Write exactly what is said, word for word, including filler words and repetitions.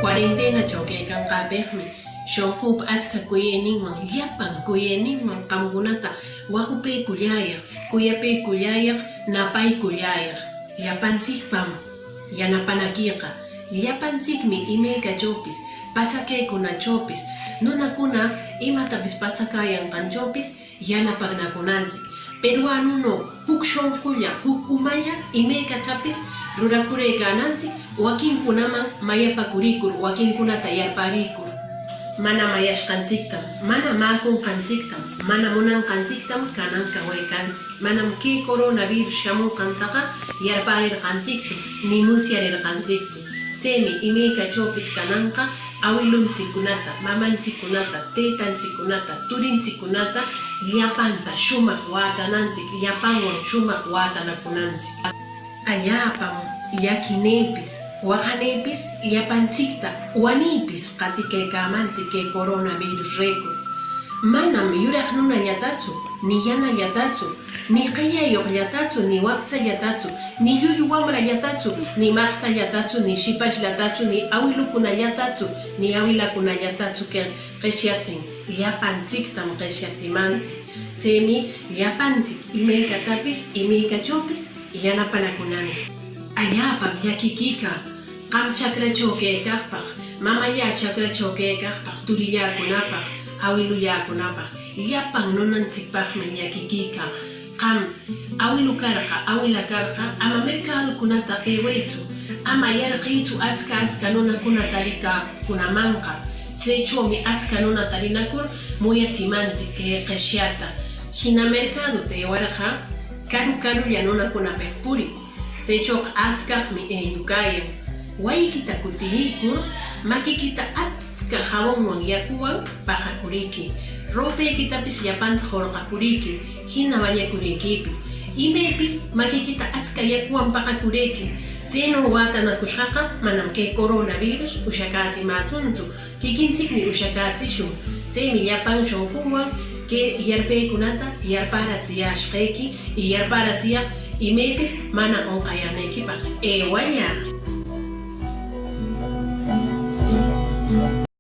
Cuarentenacho quecanqäpeqmi shonqüpa atsca cuyeninwan, llapan cuyeninwan qamcunata waqupeculläyaq, cuyapeculläyaq, napayculläyaq. Llapantsicpam yanapanaqueqa, llapantsicmi imecachopis, patsaquecunachopis, nunacuna imatapis patsacäyanqanchopis yanapanacunantsic. Peruanuno juc shonqulla, juc umalla imecatapis ruracurëcänantsic, waquincunaman mayapacuricur, waquincunata yarpäricur. Mana mayashqantsictam, mana mäcunqantsictam, mana munanqantsictam canan cawecantsic. Manam que coronavirus shamonqantaqa yarpärerqantsictsu ni musyarirqantsictsu. Tsemi imecachopis cananqa awiluntsiccunata, mamantsiccunata, tëtantsiccunata, turintsiccunata llapanta shumaq wätanantsic, llapanwan shumaq wätanacunantsic. Allapam llaquinïpis, waqanïpis llapantsicta wanïpis qatiquecamantsic que coronavirusrecur. Manam yuraq nunallatatsu, ni yanallatatsu, ni qellayoqllatatsu, ni wactsallatatsu, ni llullu wamrallatatsu, ni maqtallatatsu, ni shipashllatatsu, ni awilucunallatatsu, ni awilacunallatatsu que qeshyatsin, llapantsictam qeshyatsimantsic. Tsemi llapantsic imecatapis, imecachopis yanapanacunantsic. Allapam llaquiquicä qam chacracho quecaqpaq, mamallä chacracho quecaqpaq, turilläcunapaq, awilulläcunapaq, llapan nunantsicpaqmi llaquiquicä. Qam awilu carqa, awila carqa, ama mercaducunata ewëtsu, ama yarqïtsu atsca atsca nunacuna taricäcunamanqa. Tsechomi atsca nunata rinacur muyatsimantsic que qeshyata. Jina mercaduta ewarqa, caru carulla nunacunapeq puri. Tsechoqa atscaqmi ellucayan. Wayiquita cutiyicur, maquiquita atsca jabonwan yacuwan paqacuriquï. Ropequitapis llapanta jorqacuriquï, jina bañacuriquïpis. Imepis maquiquita atsca yacuwan paqacuriquï. Tseno wätanacushqaqa manam que coronavirus ushacätsimätsuntsu. Quiquintsicmi ushacätsishun. Tsemi llapan shonqunwan que yarpecunata yarpäratsiyäshqequi y yarpäratsiyaq imepis mana onqayänequipaq. Ewalla.